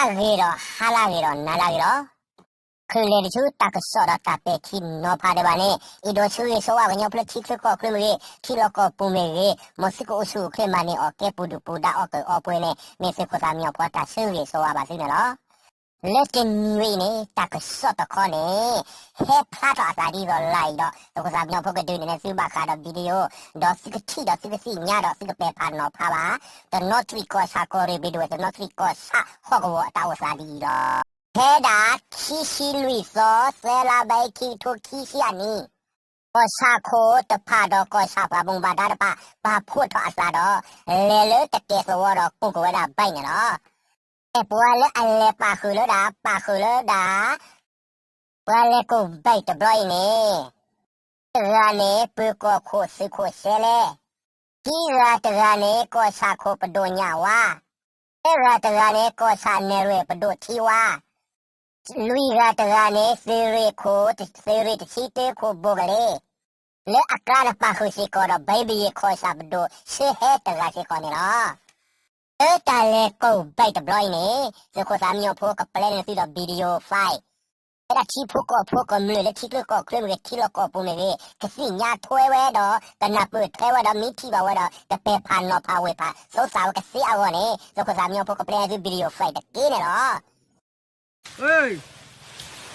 ဂ့ၤဒီးဟါလၢဂ့ၤဒီးနၤလၢဂ့ၤလီၤ. ချုးလဲၤတဆူတၢ်ကစီၣ်ဒီးတၢ်ပဲာ်ထံနီၤဖးဒံးဘၣ်န့ၣ် အဲၣ်ဒိးဆၢဂ့ၤဆၢဝါကညီဖိလၢထံချၢကီၢ်ချၢမ့ၢ်ဂ့ၤ, ထံလီၢ်ကီၢ်ပူၤမ့ၢ်ဂ့ၤ, မ်သုကအိၣ်ဆူၣ်အိၣ်ချ့မၤန့ၢ်အီၣ်ကဲပူၤဒုၣ်ပူၤဒါအီၣ်ကုၢ်အီပှဲၤန့ၣ် မ့ၢ်သုးခိၣ်သးမံညီၤဖိတၢ်ဆၢဂ့ၤဆၢဝါဘၣ်သုန့ၣ်လီၤ. လၢတနံၤဝဲအံၤန့ၣ် တၢ်ကစီၣ်တခီန့ၣ် ဟဲဖျါထီၣ်အသးဒ်သိးလၢအံၤဒီး သုးခိၣ်သးမံညီၤဖိကဒုးနဲၣ်သုဘၣ်ဃးဒီး video ဒီးသုကထံၣ်ဒီးသုကသ့ၣ်ညါဒီးသုကပဲာ်ဖးနီၤဖးဘၣ်, တနီသရံၣ်ကီၢ်ဆၣ်ကီၢ်ရ့ၣ်ဘ့ၣ်ဒိဝဲၢ် တနီသရံၣ်ကီၢ်ဆၣ်ဟီၣ်ကဝီၤအတၢ်အိၣ်သးဒ်အံၤလီၤ. ဖဲဒၣ်ခံဆံလွံၢ်သီ သၢလါဘၣ် ခံကထိခံဆံအနံၤ ကီၢ်ဆၣ်ခိၣ်တဖၣ်ဒီးကီၢ်ဆၣ်ပှၤဘၣ်မူဘၣ်ဒါတဖၣ် ပာ်ဖှိၣ်ထီၣ်အသးဒီး လဲၤလၢတကဲးသဝီဒီးကိးက့ၤဝဲဒၣ်ဘဲၣ်န့ၣ်လီၤ. ပှၤလၢအလဲၤပာ်ဃုာ်လၢဒၣ် ပာ်ဃုာ်လၢဒၣ် ပှၤလဲၤကိးဘဲၣ်တဘျီအံၤန့ၣ် တဂၤန့ၣ် ပၢၤကီၢ်ခိၣ်သုးခိၣ်စဲလဲ, ခံဂၤတဂၤန့ၣ် ကီၢ်ဆၣ်ခိၣ်ပဒိၣ်ညၣ်ဝါ, သၢဂၤတဂၤန့ၣ် ကီၢ်ဆၣ်နဲၣ်ရွဲၣ်ပဒိၣ်ထံဝါ, လွံၢ်ဂၤတဂၤန့ၣ် သုးရ့ၣ်ခိၣ် သုးရ့ၣ်တဆံတၢခိၣ်ဘိၣ်ကလ့, လၢအကျါန့ၣ်ပာ်ဃုာ်စ့ၢ်ကီးဒီး ဘဲဘယ့ၣ်ကီၢ်ဆၣ်ပဒိၣ်ဆၢဟဲတဂၤစ့ၢ်ကီးန့ၣ်လီၤ. လၢတၢ်လဲၤကိးဘဲၣ်တဘျီအံၤန့ၣ် သုးခိၣ်သးမံညီၤဖိကပျဲန့ၢ်သုဒီး video file ဝဲဒၣ်ထံဖိကီၢ်ဖိကမျၢၢ်လၢထံချၢကီၢ်ချၢမ့ၢ်ဂ့ၤ ထံလီၢ်ကီၢ်ပူၤမ့ၢ်ဂ့ၤ ကသ့ၣ်ညါထွဲဝဲဒီး ကနၢ်ပၢၢ်ထွဲဝဲဒီး မ့ၢ်ထံၣ်ဘၣ်ဝဲဒီး ကပဲာ်ဖးနီၤဖးဝဲဖး သိသးဝဲကသ့အဂီၢ်န့ၣ် သုးခိၣ်သးမံညီၤဖိကပျဲသု video file တက့ၢ်န့ၣ်လီၤ.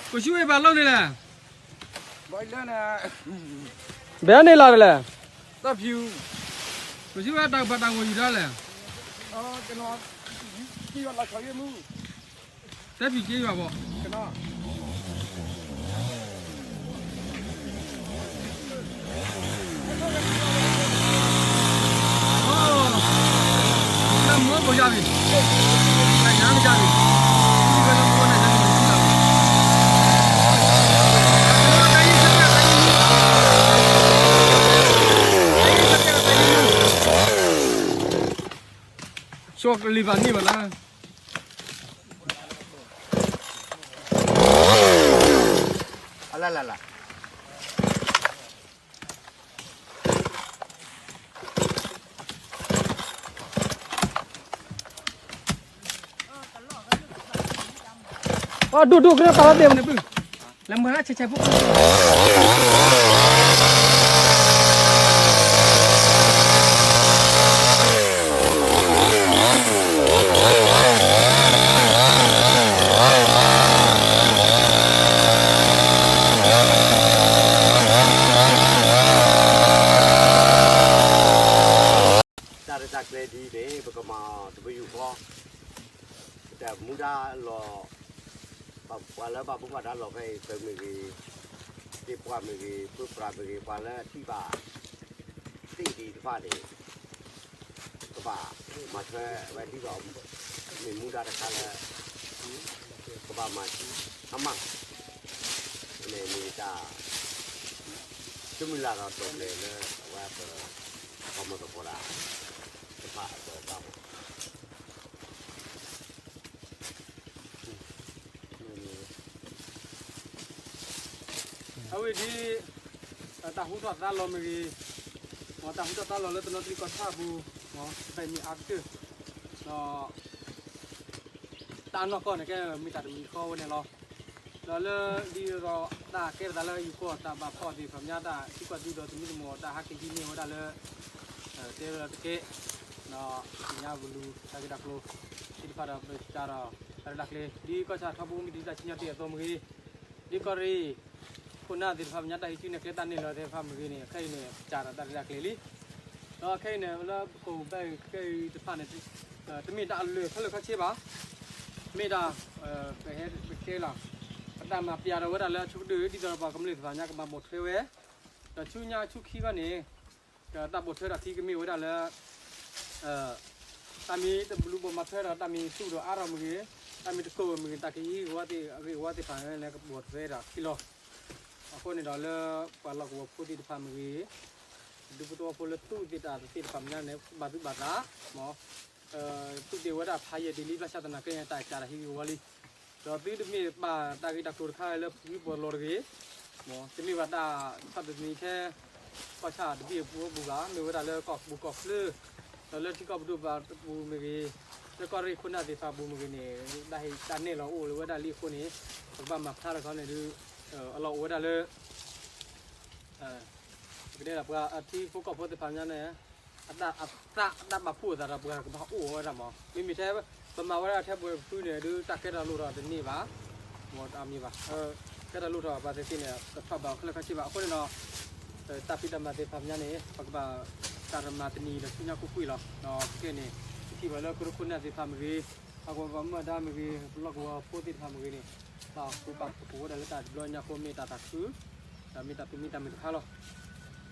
ကိးဆူဝဲပာ်လီၤန့ၣ်လဲၣ်, ဘဲန့ၣ်လီၤတလဲၣ်, ကိးဆူဝဲတၢ်ကပၤတၢ်ဂီၤယူၤတၢ်လဲၣ်, တၢ်ဖံးက့ယွၤဘၣ် ကလံၤဘၣ်န့ၢ်ဘၣ်လၢ အလလလ အဒူၣ်ဒူၣ်ကရၢပာ်လီၤသ့ၣ်မနုၤပုၢ်, လၢမုၢ်ဟါဆဲးဆဲးဖိ တၢ်ရဲၣ်တၢ်ကျဲၤဒ်အံၤန့ၣ် ပကမၤတပယူာ်ဃီ, ပတၢ်မူဒါလီၤ, ပှၤလၢဘၣ်မူဘၣ်ဒါလီၤဖဲအံၤ သုးမ့ၢ်ဂ့ၤ, သ့ၣ်ပှၢ်မ့ၢ်ဂ့ၤ, ပၢပြးမ့ၢ်ဂ့ၤ, ပှၤလၢအထံၣ်ဘၣ်သ့ၣ်ဒံးတဖၣ်န့ၣ် ကဘၣ်မၤထွဲဝဲဒ်သိး မ့ၢ်မူဒါတခါလၢ ကဘၣ်မၤအမး, မ့ၢ်မ့ၢ်တၢ် သုမုၢ်လၢ်ဒီးတိာ်ကျဲၤလၢအဝဲပ ပှၤမၤသကိးတၢ် တဖၣ်အသိးဘၣ်မး. အဝဲဒ် တၢ်ဟူထီၣ်သါလီၤမ့ၢ်ဂ့ၤ, တၢ်ဟူထီၣ်သါလီၤလၢတနီသရံၣ်ကီၢ်ဆၣ်အပူၤ, တၢ်မ့ၢ်အါကတၢၢ်, ဒီး တၢ်နီၢ်ကီၢ်န့ၣ် ကဲမ့ၢ်တၢ်တမံၤဃီဝဲန့ၣ်လီၤ. ဒီးလၢဒ်သိး တၢ်ကဲထီၣ်သးလၢယိၤကီၢ် တၢ်ဘၣ်ဖီၣ်သ့ၣ်တဖၣ်ညါ တၢ်ထံကီၢ်ဒုဒီးသမံသမိး တၢ်ဟးက့ၤဟံးန့ၢ်ဝဲဒၣ်လၢ တဲဝဲဒၣ်တကဲ, ဒီးသ့ၣ်ညါပလူၤတၢ်ဂ့ၢ်တၢ်ကျိၤသ့ၣ်တဖၣ်ဒီး ပစံးတၢ်ဒီး တၢ်ရဲၣ်တၢ်ကျဲၤ ဒ်ကီၢ်ဆၣ်ထီဘိမ့ၢ်တၢ်စံၣ်ညီၣ်တ့ၢ်အသိးမ့ၢ်ဂ့ၤ, ဒ်ကီၢ်ရ့ၣ် ခိၣ်နၢ်သ့ၣ်တဖၣ်ညါ တၢ်ဟံးစုနဲၣ်ကျဲတၢ်န့ၢ်လီၤသ့ၣ်တဖၣ်မ့ၢ်ဂ့ၤန့ၣ် ခဲအံၤန့ၣ် စံးတၢ်တၢ်ရဲၣ်တၢ်ကျဲၤလံ. ဒီးခဲအံၤန့ၣ် လၢပကိးဘၣ်ခဲအံၤတဖၣ်န့ၣ် တမ့ၢ်တၢ်အလၢာ်ခဲလၢာ်ခဲဆ့ဘၣ်. မ့ၢ်ဒၣ် ပဟဲပကဲလီၤ ပတၢ်မၤပျးဒီးဝဲဒၣ်လၢအဆိကတၢၢ် ဒ်သိးဒီးပှၤကမျၢၢ်သ့ၣ်တဖၣ်ညါကဘၣ်ပိာ်ထွဲဝဲ, ဒီးဆူညါဆူခံခီန့ၣ် တၢ်ပိာ်ထွဲတၢ်ခံကမ့ၢ်ဝဲဒၣ်လၢ တၢ်မ့ၢ်တဘျုးဘိၣ်မၤထွဲဒီး တၢ်မ့ၢ်သူၣ်ဒီးအါထီၣ်မ့ၢ်ဂ့ၤ, တၢ်မ့ၢ်တကိးမ့ၢ်ဂ့ၤ တၢ်ကဟံးဂ့ၢ်ဝီသ့ၣ်အဂ့ၢ်ဝီသ့ၣ်တဖၣ်န့ၣ် ကပိာ်ထွဲတၢ်ခံလီၤ. အဃိန့ၣ်ဒီးလၢပှၤလီၢ်ကဝီၤဖိသ့ၣ်တဖၣ်မ့ၢ်ဂ့ၤ, ဒူဖိသဝီဖိလၢသူၣ်သ့ၣ်တၢ်သ့ၣ်တဖၣ်မ့ၢ်ညါန့ၣ် ဘၣ်သူၣ်ဘၣ်သး မ် သူၣ်တ့ၢ်ဝဲဒၣ်ဖးယံာ်ဒ်လံ ဘၣ်ဆၣ်သနာ်က့န့ၣ် တၢ်စံးတၢ်ဟံးဂ့ၢ်ဝီလံ. ဒီးသုတမ့ၢ်ပာ်တၢ်ဂ့ၢ်တၢ်ကျိၤတခါလၢပဂံၢ်ပီၤလီၤတဂ့ၤ, မ်တမ့ၢ်ဘၣ်တၢ်ဆီၣ်သနံးထဲ ကီၢ်ဆၣ်တဘ့ၣ်အပူၤအပူၤဘၣ်, မ့ၢ်ဝဲဒၣ်လၢကီၢ်ပူၤကီၢ်ချၢ, ဒီးလၢထံကီၢ်ပဒိၣ်ပူၤမ့ၢ်ဂ့ၤ, ကီၢ်ရ့ၣ်ခိၣ်နၢ်သ့ၣ်တဖၣ်အပူၤမ့ၢ်ဂ့ၤန့ၣ် တၢ်ဟ့ၣ်တၢ်နဲၣ်လီၤအိၣ်လၢဝဲဒၣ်လံအဃိန့ၣ် ပကဘၣ်မၤဖျါတခီန့ၣ်ဒုး အလီၢ်အိၣ်ဝဲဒၣ်လၢ ပကတဲဒၣ်ပှၤအထံဖိကီၢ်ဖိသ့ၣ်တဖၣ်ညါန့ၣ် အသးအတၢ်ဘၣ်ဖှိၣ်အသးဒီးပှၤကဘၣ်အိၣ်ဝဲဒၣ်မး မ့မ့ၢ်ထဲ ပမၤဝဲဒၣ်ထဲပှဲၤဖုန့ၣ်ဒုး တၢ်ကဲထီၣ်လိၣ်ထီၣ်တန့ၢ်ဘၣ် မ့ၢ်တၢ်မံၤဘၣ် ကဲထီၣ်လိၣ်ထီၣ်ဘၣ်သ့ၣ်သ့ၣ်န့ၣ် ကထီၣ်ဘၣ်ခဲလၢာ်ခဲဆ့ဘၣ် အဃိန့ၣ်ဒီး တၢ်ဖံးတၢ်မၤသ့ၣ်တဖၣ်ညါန့ၣ် ပကဘၣ်တၢ်တမၤတနံၤဒီးဆူညါကွ့ၢ်ကွ့ၢ်လီၤ. ဒီးပကဲန့ၣ် ပထံၣ်ဘၣ်လၢကရၢခိၣ်နၢ်သ့ၣ်တဖၣ်မ့ၢ်ဂ့ၤ ဟီၣ်ကဝီၤပှၤမုၢ်ဒါမ့ၢ်ဂ့ၤ ပလီၢ်ကဝီၤဖိသ့ၣ်တဖၣ်မ့ၢ်ဂ့ၤန့ၣ် ဘၣ်ဃူဘၣ်ဖိးဝဲဒၣ်လၢတၢ်တဘျီညါအဃိ မ့ၢ်တၢ်သးခု ဒီးမ့ၢ်တၢ်သူၣ်မံတၢ်မုာ်တခါလီၤ.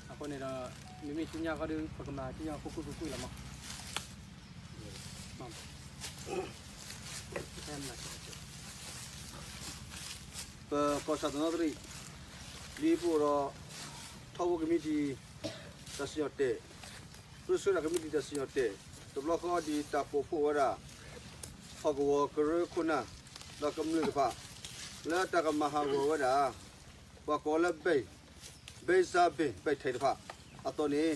အဃိန့ၣ်ဒီး မ့မ့ၢ်ဆူညါခီဒီး ပကမၤဆူညါအဃိကွ့ၢ်ကွ့ၢ်ကွ့ၢ်လီၤမး ပကီၢ်ဆၣ်သနီသရံၣ် ဒ်ပအိၣ်ဒီး ထီဘိကမံးတံာ် တၢ်စံၣ်ညီၣ်တဲာ်, ပၢဆှၢတၢ်ကမံးတံာ်တၢ်စံၣ်ညီၣ်တဲာ်, တဘျီဃီဒ်တၢ်ပိာ်ဖှိၣ်ဝဲဒၣ် ဟီၣ်ကဝီၤကရၢခိၣ်နၢ် ဒီးကမျၢၢ်တဖၣ် လၢတၢ်ကမၤဟးဂီၤဝဲဒၣ် ပှၤကိးလၢ ဘဲၣ် ဘဲၣ်စၢဘ့ၣ် ဘဲၣ်ထဲးတဖၣ် အသိးန့ၣ်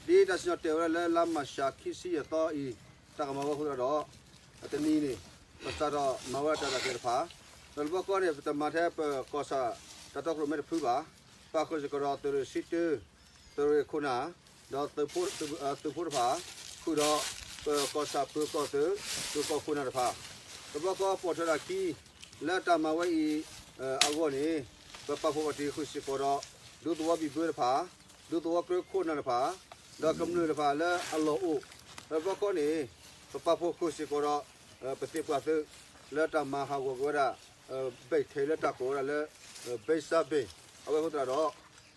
ဒ်တၢ်စံၣ်ညီၣ်တဲာ်ဝဲဒၣ်လၢလါမၢ်ၡးခံဆံယဲၢ်သီအံၤ တၢ်ကမၤဝဲအဃိသတးဒီး တနံၤန့ၣ် ပစးထီၣ်မၤဝဲဒၣ်တၢ်ရဲၣ်တၢ်ကျဲၤတဖၣ်, ဒီးတဘျီဃီန့ၣ် ပတမၤထဲပကီၢ်ဆၣ်တၢ်တီခိၣ်ရိၣ်မဲတဖုဘၣ်, ပာ်ဃုာ်စ့ၢ်ကီးဒီးသုးရ့ၣ်ဆံတၢ သုးရ့ၣ်ခိၣ်နၢ် ဒီးသုးဖိတဖၣ် ဃုာ်ဒီး ပကီၢ်ဆၣ်ပၢၤကီၢ်သုး သုးကီၢ်ခိၣ်နၢ်တဖၣ်, တဘျီဃီပိာ်ထွဲတၢ်ခံ လၢတၢ်မၤဝဲအံၤအဂီၢ်န့ၣ် ပပာ်ဖှိၣ်ပာ်တ့ၢ်ဃုာ်စ့ၢ်ကီးဒီး ဒူသဝီဘံၣ်ဘၢတဖၣ်, ဒူသဝီကရၢခိၣ်နၢ်တဖၣ်, ဒီးကမျၢၢ်တဖၣ်လၢအလီၢ်အိၣ်, ဒီးတဘျီဃီန့ၣ် ပပာ်ဖှိၣ်ဃုာ်စ့ၢ်ကီးဒီး ပသ့ၣ်ပှၢ်သုး လၢတၢ်မၤဟးဂီၤက့ၤဝဲဒၣ် ဘဲၣ်ထဲးလၢတၢ်ကိးဝဲဒၣ်လၢ ဘဲၣ်စၢဘ့ၣ် အဝဲအဃိသတးဒီး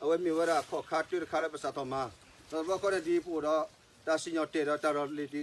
အဝဲမ့ၢ်ဝဲဒၣ်ခီၣ်ခါတၢတခါလၢပစးထီၣ်မၤ, ဒီးတဘျီဃီန့ၣ်ဒ်ပအိၣ်ဒီး တၢ်စံၣ်ညီၣ်တဲာ်ဒီးတၢ်ရဲၣ်တၢ်ကျဲၤလၢ ဟီၣ်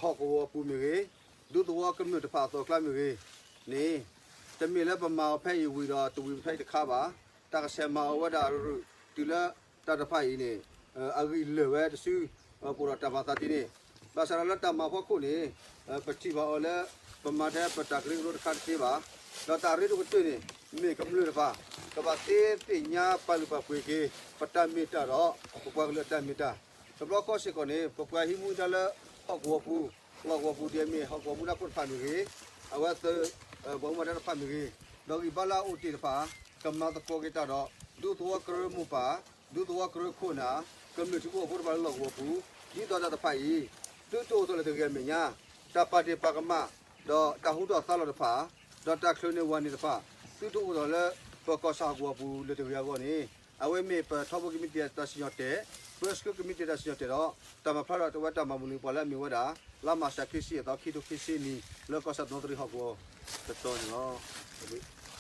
ကဝီၤအပူၤမ့ၢ်ဂ့ၤ, ဒူသဝီကမျၢၢ်တဖၣ်အသိးအကျါမ့ၢ်ဂ့ၤန့ၣ် တမ့ၢ်လၢပမၤအီၤဖဲအံၤဝံၤဒီးတဝံၤဖဲအံၤတခါဘၣ်, တၢ်ကဆဲးမၤအီၤဝဲဒၣ်အရူၢ်တုၤလၢတၢ်တဖၣ်အံၤန့ၣ် အဂံၢ်လၢာ်ဝဲတစု ပအိၣ်ဒီးတၢ်မၤသးဒ်န့ၣ်, ဘၣ်ဆၣ်ဒီးလၢတၢ်မၤအဖီခိၣ်န့ၣ် ပထံၣ်ဘၣ်အီၤလၢ ပမၤထဲပတၢ်ကရၢကရိတခါတသ့ဘၣ်, ဒီးတၢ်ရ့ဒိၣ်ကတၢၢ်န့ၣ် မ့ၢ်ကမျၢၢ်တဖၣ် ကဘၣ်သ့သ့ၣ်ညါပာ်လုၢ်ပာ်ပှ့ၤက့ၤ ပတၢ်မ့ၢ်တၢ်တီ ပပှၤကလုာ်အတၢ်မ့ၢ်တၢ်, တဘျီဃီစ့ၢ်ကီးန့ၣ် ပပှၤဟံးမူဒါလၢ ဟီၣ်ကဝီၤပူၤ လီၢ်ကဝီၤပူၤဒ်အမ့ၢ် ဟီၣ်ကဝီၤမူဒါခိၣ်တဖၣ်မ့ၢ်ဂ့ၤ, အဝဲသ့ၣ် ပှၤမူဒါတဖၣ်မ့ၢ်ဂ့ၤ, ဒီးဂံၢ်ဘါလၢအအိၣ်တ့ၢ်တဖၣ် ကမၤသကိးက့ၤတၢ်ဒီး ဒူသဝီကရၢမိၢ်ပၢ်, ဒူသဝီကရၢခိၣ်နၢ်, ကမျၢၢ်ထံဖိကီၢ်ဖိတဖၣ်လၢလီၢ်ကဝီၤပူၤ, ဒ်သိးတၢ်တဖၣ်အံၤ သုတအိၣ်ထီၣ်လၢတဂ့ၤအမဲာ်ညါ, တၢ်ပာ်တ့ၢ်ပာ်ကမၣ် ဒီးတၢ်ဟူထီၣ်သါလီၤတဖၣ်, ဒီးတၢ်ချုးန့ၢ်ဝးန့ၢ်တဖၣ် သုတအိၣ်ထီၣ်လၢ ပကီၢ်ဆၣ်ဟီၣ်ကဝီၤပူၤလၢတဂ့ၤအဂီၢ်န့ၣ် အဝဲမ့ၢ်ပ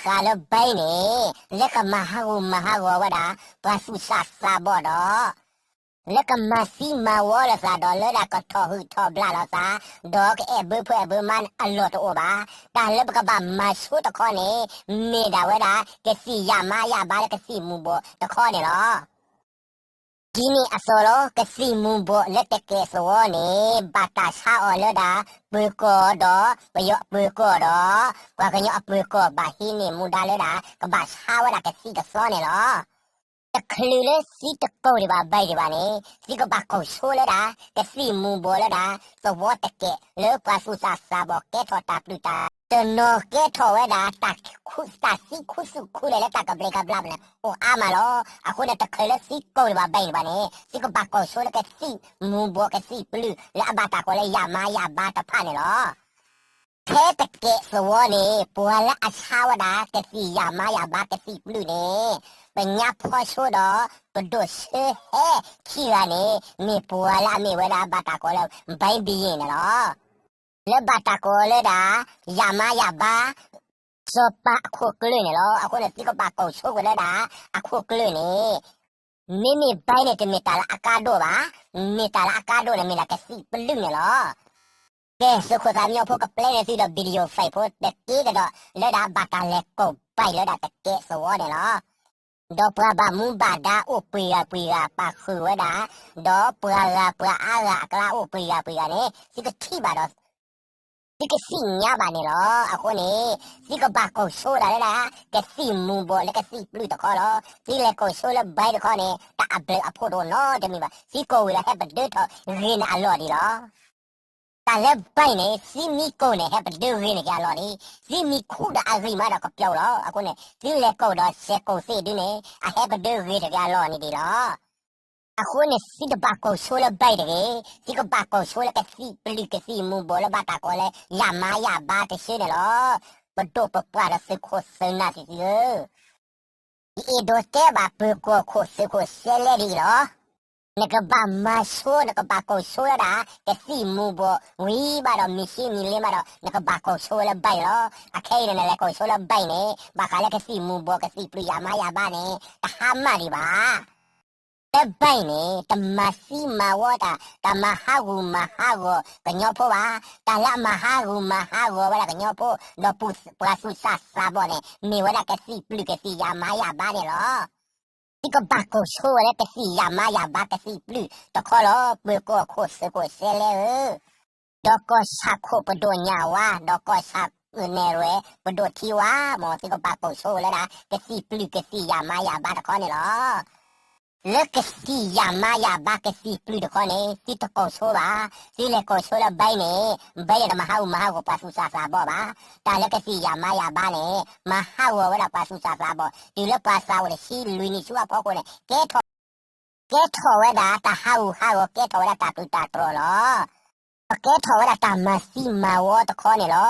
ထီဘိကမံးတံာ်တၢ်စံၣ်ညီၣ်တဲာ်, ပၢဆှၢကမံးတံာ်တၢ်စံၣ်ညီၣ်တဲာ်ဒီး တၢ်မၤဖျါထီၣ်တဝဲတၢ်မၤမုာ်နုာ်ပှၤလၢအမ့ၢ်ဝဲဒၣ် လါမၢ်ၡးခံဆံယဲၢ်သီ ခံထိခံဆံနံၤ လၢကီၢ်ဆၣ်သနီသရံၣ်ဟီၣ်ကဝီၤတတီၤန့ၣ်လီၤ. မ့မ့ၢ်ဘၣ်ဃးလၢဘဲန့ၣ် လၢကမၤဟးဂူာ်မၤဟးဂီၤဝဲဒၣ် ပှၤသူၣ်စၢ်သးဘီၣ်ဒီး လၢကမၤသံမၤဝီလိာ်သးဒီးလၢဒၣ်ကထီၣ်ဟုၣ်ထီၣ်ဘျးလိာ်သး, ဒီးကအဲၣ်ဘၢဖိအဲၣ်ဘၢမါန့ၣ်အလီၢ်တအိၣ်ဘၣ်. တၢ်လၢပကဘၣ်မၤဆိတခီန့ၣ် မ့ၢ်ဒၣ်ဝဲဒၣ် ကသံၣ်ယၣ်မါယၣ်ဘါလၢကသံၣ်မူၤဘှီးတခီန့ၣ်လီၤ. ဒ်န့ၣ်အသိးလီၤ ကသံၣ်မူၤဘှီးလၢတကဲးသဝီန့ၣ် ဘၣ်တၢ်ဆါအီၤလၢဒၣ် ပၢၤကီၢ်ဒီး ပယီၤအပၢၤကီၢ်ဒီး ပှၤကညီအပၢၤကီၢ်ဘၣ်ဟံးန့ၢ်မူဒါလၢဒၣ် ကဘၣ်ဆါဝဲဒၣ်ကသံၣ်ကသီန့ၣ်လီၤ. တချုးလၢသုတကိးဒံးဘၣ်ဘဲဒံးဘၣ်န့ၣ် သုကဘၣ်ကိၢ်ဆိလၢဒၣ် ကသံၣ်မူၤဘှီးလၢဒၣ် သဝီတကဲးလၢပှၤသူၣ်စၢ်သးဘီၣ်ကဲထီၣ်တၢ်ပျုၢ်တၢ် တနီၤကဲထီၣ်ဝဲဒၣ် တၢ်သံခူသူၣ်ခူလဲၣ်လၢတၢ်ကဘျံးကဘျၣ်န့ၣ် အိၣ်အါမးလီၤ. အဃိန့ၣ် တချုးလၢသုကိးဒံးဘၣ်ဘဲဒံးဘၣ်န့ၣ် သုကဘၣ်ကိၢ်ဆိလၢကသံၣ်မူၤဘှီးကသံၣ်ပျုၢ် လၢအဘၣ်တၢ်ကိးလၢယၣ်မါယၣ်ဘါတဖၣ်န့ၣ်လီၤ. ထဲတကဲးသဝီန့ၣ် ပှၤလၢအဆါဝဲဒၣ် ကသံၣ်ယၣ်မါယၣ်ဘါကသံၣ်ပျုၢ်န့ၣ် ပညါဖီဆိဒီး ပဒိၣ်ဆၢဟဲခံဂၤန့ၣ် မ့ၢ်ပှၤလၢအမ့ၢ်ဝဲဒၣ်ဘၣ်တၢ်ကိးလၢ ဘဲဘံယ့ၣ်န့ၣ်လီၤ. လၢဘၣ်တၢ်ကိးလၢဒၣ် ယၣ်မါယၣ်ဘါ စီၤပၤအခိၣ်ကျၢၢ်န့ၣ်လီၤ. အဃိန့ၣ် သုကဘၣ်ကိၢ်ဆိကွံာ်လၢဒၣ် အခိၣ်ကျၢၢ်န့ၣ် မ့မ့ၢ်ဘဲန့ၣ် တမ့ၢ်တၢ်လၢအကါဒိၣ်ဘၣ်. မ့ၢ်တၢ်လၢအကါဒိၣ်န့ၣ် မ့ၢ်ဒၣ်ကသံၣ်ပျုၢ်န့ၣ်လီၤ. ကဲ သုးခိၣ်သးမံဖိကပျဲန့ၢ်သုဒီး video file ဖိတက့ၢ်ကဒီး လၢဒၣ်ဘၣ်တၢ်လဲၤကိးဘၣ်လၢဒၣ်တကဲးသဝီန့ၣ်လီၤ. ဒီးပှၤဘၣ်မူဘၣ်ဒါအိၣ်ပှဲၤဂၤပှဲၤဂၤပာ်ဃုာ်ဝဲဒၣ်, ဒီးပှၤဂၤပှၤအါဂၤအကျါအိၣ်ပှဲၤဂၤပှဲၤဂၤန့ၣ် သုကထံၣ်ဘၣ်ဒီး သုကသ့ၣ်ညါဘၣ်န့ၣ်လီၤ. အဃိန့ၣ် သုကဘၣ်ကိးဆိဝဲဒၣ်လၢဒၣ် ကသံၣ်မူၤဘှီးလၢကသံၣ်ပျုၢ်တခီလီၤ. သုလဲၤကိးဆိလၢဘဲတခီန့ၣ် တၢ်အဘျုးအဖှိၣ်တအိၣ်နီတမံၤဘၣ်. သုကိးဝံၤဒီးဟဲပဒၢထီၣ်ဂ့ၤန့ၢ်အလီၢ်ဒံးလီၤ. တၢ်လၢဘဲန့ၣ် သုမ့ၢ်ကိးန့ၣ် ဟဲပဒၢဂ့ၤန့ၢ်က့ၤအလီၢ်လံ. သုမ့ၢ်ခူၣ်ဒီးအဂံၢ်မးဒီးကပျီလီၤ. အဃိန့ၣ် သုလဲၤကိးဒီးစဲးကိးသ့ၣ်ဒုန့ၣ် အဟဲပဒၢဂ့ၤထီၣ်က့ၤအလီၢ်န့ၣ်ဒံးလီၤ. အဃိန့ၣ် သုတဘၣ်ကိးဆိလၢဘဲတဂ့ၤ, သုကဘၣ်ကိးဆိလၢကသံၣ်ပျုၢ်ကသံၣ်မူၤဘှီးလၢဘၣ်တၢ်ကိးလၢယၤမါယၤဘါတဆၢန့ၣ်လီၤ. ပဒိၣ်ပပှၢ်ဒီးသုးခိၣ်သုးနၢ်သ့ၣ်သုဧၢ, ယအဲၣ်ဒိးတဲဘၣ်ပၢၤကီၢ်ခိၣ်သုးခိၣ်စဲလဲဒ်အံၤလီၤ. နကဘၣ်မၤဆိ နကဘၣ်ကိးဆိဝဲဒၣ် ကသံၣ်မူၤဘှီးဝံၤဘၣ်ဒီး မ့ၢ်ဆံမ့ၢ်လ့ဘၣ်ဒီး နကဘၣ်ကိးဆိဝဲလၢဘဲလီၤ. အခဲအံၤန့ၣ် နလဲၤကိးဆိလၢဘဲန့ၣ် ဘၣ်ဃးလၢကသံၣ်မူၤဘှီးကသံၣ်ပျုၢ်ယၤမါယၤဘါန့ၣ် တဟါမၢ်ဒံးဘၣ်. လၢဘဲန့ၣ် တမၤသံမၤဝီတၢ်, တၢ်မၤဟးဂူာ်မၤဟးဂီၤကညီဖိဘၣ်. တၢ်လၢအမၤဟးဂူာ်မၤဟးဂီၤဝဲဒၣ်ကညီဖိ ဒီးပှၤသူၣ်စၢ်သးဘီၣ်န့ၣ် မ့ၢ်ဝဲဒၣ်ကသံၣ်ပျုၢ်ကသံၣ်ယၤမါယၤဘါန့ၣ်လီၤ. သုကဘၣ်ကိးဆိဝဲလၢကသံၣ်ယၤမါယၤဘါကသံၣ်ပျုၢ်တခီလီၤ. ပၢၤကီၢ်ခိၣ်သုးခိၣ်စဲလဲဧၢ, ဒီးကီၢ်ဆၣ်ခိၣ်ပဒိၣ်ညၣ်ဝါ, ဒီးကီၢ်ဆၣ်နဲၣ်ရွဲၣ်ပဒိၣ်ထံဝါ, မ်သုကဘၣ်ကိးဆိဝဲလၢဒၣ် ကသံၣ်ပျုၢ်ကသံၣ်ယၤမါယၤဘါတခီန့ၣ်လီၤ. လၢကသံၣ်ယၤမါယၤဘါကသံၣ်ပျုၢ်တခီန့ၣ် သုတကိးဆိဘၣ်. သုလဲၤကိးဆိလၢဘဲန့ၣ် ဘဲန့ၣ်တမၤဟးဂူာ်မၤဟးဂီၤပှၤသူၣ်စၢ်သးဘီၣ်ဘၣ်. တၢ်လၢကသံၣ်ယၤမါယၤဘါန့ၣ် မၤဟးဂီၤဝဲဒၣ်ပှၤသူၣ်စၢ်သးဘီၣ် တုၤလၢပှၤသးအိၣ်တဆံလွံၢ်နံၣ်ဆူအဖီခိၣ်န့ၣ် ကဲထီၣ် ကဲထီၣ်ဝဲဒၣ်တၢ်ဟးဂူာ်ဟးဂီၤ ကဲထီၣ်ဝဲဒၣ်တၢ်ပျုၢ်တၢ်တြီၤလီၤ. ဒီးကဲထီၣ်ဝဲဒၣ်တၢ်မၤသံမၤဝီတခီန့ၣ်လီၤ.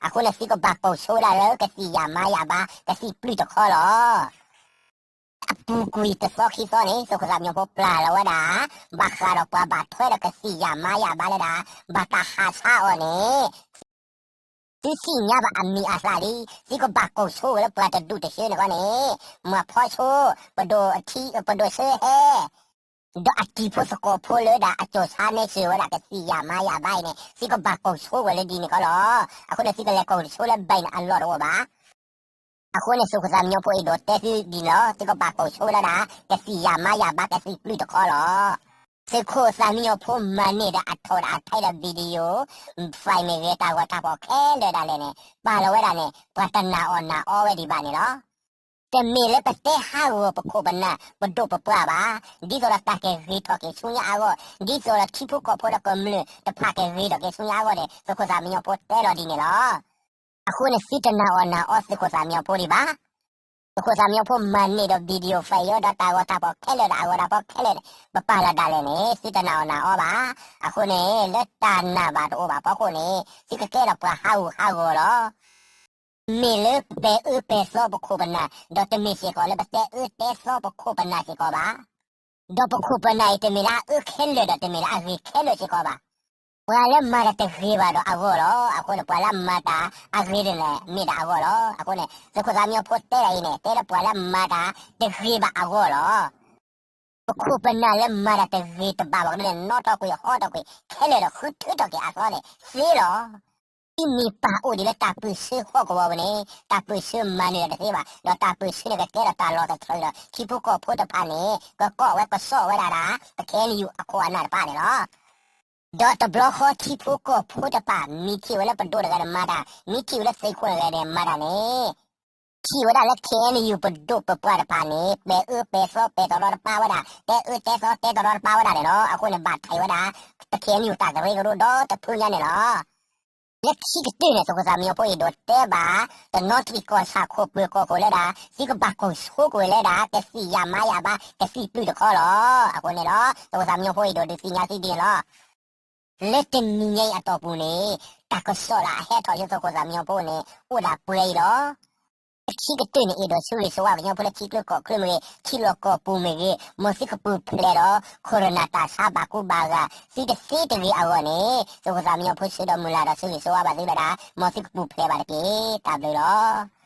အဃိန့ၣ် သုကဘၣ်ကိးဆိဝဲဒၣ်လၢကသံၣ်ယၤမါယၤဘါ ကသံၣ်ပျုၢ်တခီလီၤ. အပူၤကွံာ်တသီခံသီန့ၣ် သုးခိၣ်သၣ်မံညီၤဖိပျၢ်လီၤဝဲဒၣ် ဘၣ်ဃးဒီးပှၤဘၣ်ထွဲဒီးကသံၣ်ယၤမါယၤဘါလၢဒၣ် ဘၣ်တၢ်ဟးဆါအီၤန့ၣ် သုသ့ၣ်ညါဘၣ်အမံၤအသၣ်လံ. သုကဘၣ်ကိးဆိဝဲလၢပှၤတဒူၣ်တဆၢန့ၣ်ဃီန့ၣ် မၤဖီဆိ ပဒိၣ်အထံ ပဒိၣ်ဆၢဟဲ ဒီးအတံၤဖိသကိးဖိလၢဒၣ်အကၠီၣ်ဆါနဲစၢၤဝဲဒၣ်ကသံၣ်ယၤမါယၤဘါအံၤန့ၣ် သုကဘၣ်ကိးဆိဝဲလၢဒ်န့ၣ်ဃီလီၤ. အဃိန့ၣ် သုကလဲၤကိးဆိလၢဘဲန့ၣ်အလီၢ်တအိၣ်ဘၣ်. အဃိန့ၣ် သုးခိၣ်သၣ်မံညီၤဖိအဲၣ်ဒိးတဲသုဒ်န့ၣ်လီၤ. သုကဘၣ်ကိးဆိဝဲဒၣ် ကသံၣ်ယၤမါယၤဘါကသံၣ်ပျုၢ်တခီလီၤ. သုးခိၣ်သၣ်မံညီၤဖိမၤန့ၢ်ဒီးအထီၣ်ဒီးအထဲဒီး video file မ့ၢ်ဂ့ၤ တၢ်ဂီၤတၢ်ဖီၣ်ခဲလၢာ်ဒၣ်လဲာ်န့ၣ် ပာ်လီၤဝဲဒၣ်န့ၣ် ပှၤတနာ်အီၣ်နာ်အီဝဲဒံးဘၣ်န့ၣ်လီၤ. တမ့ၢ်လၢပတဲဟးဂီၤပခိၣ်ပနၢ်ပဒိၣ်ပပှၢ်ဘၣ်. ဒ်သိးဒီးတၢ်ကဂ့ၤထီၣ်က့ၤဆူညါအဂီၢ်, ဒ်သိးဒီးထံဖိကီၢ်ဖိဒီးကမျၢၢ်တဖၣ်ကဂ့ၤထီၣ်က့ၤဆူညါအဂီၢ်န့ၣ် သုးခိၣ်သၣ်မံညီၤဖိတဲလီၤဒ်န့ၣ်လီၤ. အဃိန့ၣ် သုတနာ်အီၣ်နာ်အီသုးခိၣ်သၣ်မံညီၤဖိဒံးဘၣ်. သုးခိၣ်သၣ်မံညီၤဖိမၤန့ၢ်ဒီး video file ဒီးတၢ်ဂီၤတၢ်ဖီၣ်ခဲလၢာ်ဒီးအဂီၤတၢ်ဖီၣ်ခဲလၢာ်န့ၣ် ပပာ်လီၤဒၣ်လဲာ်န့ၣ် သုတနာ်အီၣ်နာ်အီဘၣ်. အဃိန့ၣ် လၢတၢ်နာ်ဘၣ်တအိၣ်ဘၣ်အဖီခိၣ်န့ၣ် သုကကဲထီၣ်ပှၤဟးဂူာ်ဟးဂီၤလီၤ. မ့ၢ်လၢပဲာ်အၢပဲာ်သီပခိၣ်ပနၢ်, ဒီးတမ့ၢ်စ့ၢ်ကီးလၢပတဲအၢတဲသီပခိၣ်ပနၢ်စ့ၢ်ကီးဘၣ်. ဒီးပခိၣ်ပနၢ်အံၤတမ့ၢ်လၢအအၢခဲလၢာ်ဒီးတမ့ၢ်လၢအဂ့ၤခဲလၢာ်စ့ၢ်ကီးဘၣ်. ပှၤလၢမၤတၢ်တဂ့ၤဘၣ်ဒီးအဂီၢ်လီၤ. အဃိန့ၣ် ပှၤလၢအမၤတၢ်အဂ့ၤန့ၣ် မ့ၢ်ဒၣ်အဂီၢ်လီၤ. အဃိန့ၣ် သုးခိၣ်သၣ်မံညီၤဖိတဲဒၣ်အံၤန့ၣ် တဲလၢပှၤလၢအမၤတၢ်တဂ့ၤဘၣ်အဂီၢ်လီၤ. ပခိၣ်ပနၢ်လၢမၤတၢ်တဂ့ၤတဘၣ်ဘၣ်ကဒဲန့ၣ် နီၣ်ထီၣ်ကွံာ်ဟီထီၣ်ကွံာ်ခဲလၢာ်ဒီးဃုထၢထီၣ်က့ၤအသီန့ၣ်သ့လီၤ. သုမ့ၢ်ပာ်အိၣ်ဒံးလၢတၢ်ပၢၢ်ဆၢဟီၣ်ကဝီၤပူၤန့ၣ် တၢ်ပၢၢ်ဆၢမၤနၢၤတသ့ဘၣ်, ဒီးတၢ်ပၢၢ်ဆၢန့ၣ်ကကဲထီၣ်တၢ်လီၤသထြၢဒီး ထံဖိကီၢ်ဖိတဖၣ်န့ၣ် ကကိးဝဲကစီၣ်ဝဲဒၣ်ဒၣ် ပခဲအံၤယူၤအခိၣ်အနၢ်တဖၣ်န့ၣ်လီၤ. ဒီးတဘျီဃီထံဖိကီၢ်ဖိတဖၣ် မ့ၢ်ထံၣ်ဝဲလၢပဒိၣ်တဂၤန့ၣ်မၤတၢ်, မ့ၢ်ထံၣ်ဝဲလၢသုးခိၣ်တဂၤန့ၣ်မၤတၢ်န့ၣ် ထံၣ်ဝဲဒၣ်လၢ ခဲအံၤယူၤ ပဒိၣ်ပပှၢ်တဖၣ်န့ၣ် ပဲာ်အၢပဲာ်သီပဲာ်သီရီတပါဝဲဒၣ်, တဲအၢတဲသီတဲသီရီတပါဝဲဒၣ်န့ၣ်လီၤ. အဃိန့ၣ် ဘၣ်ထံၣ်ဝဲဒၣ် ခဲအံၤယူၤ တၢ်ကရၢကရိဒီတဖုညါန့ၣ်လီၤ. လၢခံကတၢၢ်န့ၣ် သုးခိၣ်သၣ်မံညီၤဖိအဲၣ်ဒိးတဲဘၣ် တနီသရံၣ်ကီၢ်ဆၣ်ခိၣ်ပၢၤကီၢ်ခိၣ်လၢဒၣ် သုကဘၣ်ကိးဆိကွံာ်ဝဲလၢဒၣ် ကသံၣ်ယၤမါယၤဘါ ကသံၣ်ပျုၢ်တခီလီၤ. အဃိန့ၣ်လီၤ သုးခိၣ်သၣ်မံညီၤဖိအဲၣ်ဒိးဒုးသ့ၣ်ညါသုဒ်န့ၣ်လီၤ. လၢတနံၤညါအံၤအတီၢ်ပူၤန့ၣ် တၢ်ကစီၣ်လၢအဟဲထီၣ်ဆူသုးခိၣ်သၣ်မံညီၤဖိန့ၣ် အိၣ်ဒၣ်ပှဲၤအံၤလီၤ. လၢခံကတၢၢ်န့ၣ် အဲၣ်ဒိးဆၢဂ့ၤဆၢဝါကညီဖိလၢထံချၢကီၢ်ချၢမ့ၢ်ဂ့ၤ, ထံလီၢ်ကီၢ်ပူၤမ့ၢ်ဂ့ၤ, မ်သုကပူၤဖျဲးဒီး ခိၣ်ရနၢ်တၢ်ဆါဘၣ်ကူဘၣ်ဂာ် သုတသ့တဂ့ၤအဂီၢ်န့ၣ် သုးခိၣ်သၣ်မံညီၤဖိဆၢဒီးမုၢ်လၢ်ဒီးဆၢဂ့ၤဆၢဝါဘၣ်သုလၢဒၣ် မ်သုကပူၤဖျဲးဘၣ်တက့ၢ်. တၢ်ဘျုးလီၤ.